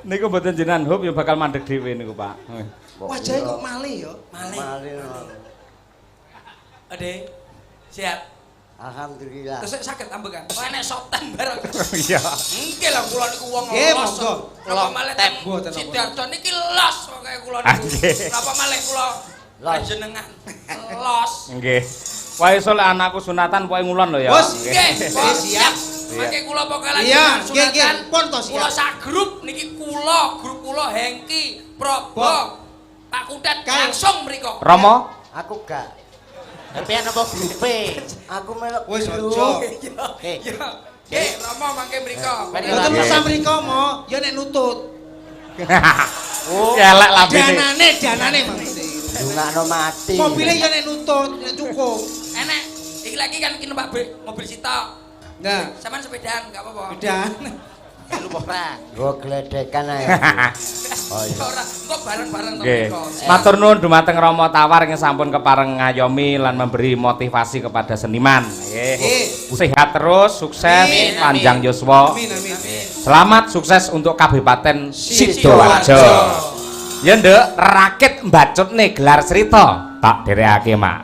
Niku mboten jenengan hub ya bakal mandek dhewe niku, Pak. Wajahe kok malih ya. Malih. Malih. Ade. Siap. Alhamdulillah. Terus saged ambekan. Oh, enek sotan bareng. Iya. Nggih lah, kula niku wong Nggih, los. monggo. Napa malih teng Mboten apa. Sidoarjo niki los pokoke kula Ah, niku. nggih. Napa malih kula Los. panjenengan los. Nggih. Wae iso lek anakku sunatan pokoke ngulon lho ya. Bos, Nggih, bos, siap. siap. Mangke kula pokoke Iya, lanjenengan nggih, nggih. sunatan. Pun to, siap. Kula sak grup niki kula, grup kula Hengki, Probo, Pak Kutet langsung mriko. Romo, Aku gak. Sampeyan apa grupe? Aku melok Wis grup. aja. Eh, Iya. Nggih, Romo mangke mriko. Ben Mboten Nggih. usah mriko mo, ya nek nutut. Oh, elek lambene. Danane, danane maksudnya. Dungakno mati. Mobile ya nek nutut, nek cukup. Enek iki lagi kan ki numpak mobil sitok. Nah, Sampeyan sepedaan enggak apa-apa. bedan. Melu apa ora? Gua gledekan ae. Oh iya. Ora, engko bareng-bareng to Nggih. mriko. Matur nuwun dumateng Rama Tawar ingkang sampun kepareng ngayomi lan memberi motivasi kepada seniman. Nggih. Nggih. Sehat terus, sukses, Amin, panjang yuswa. Amin, amin. Selamat sukses untuk Kabupaten Sidoarjo. Sidoarjo. Ya nduk, rakit mbacutne gelar cerita. Tak derekake, Mak.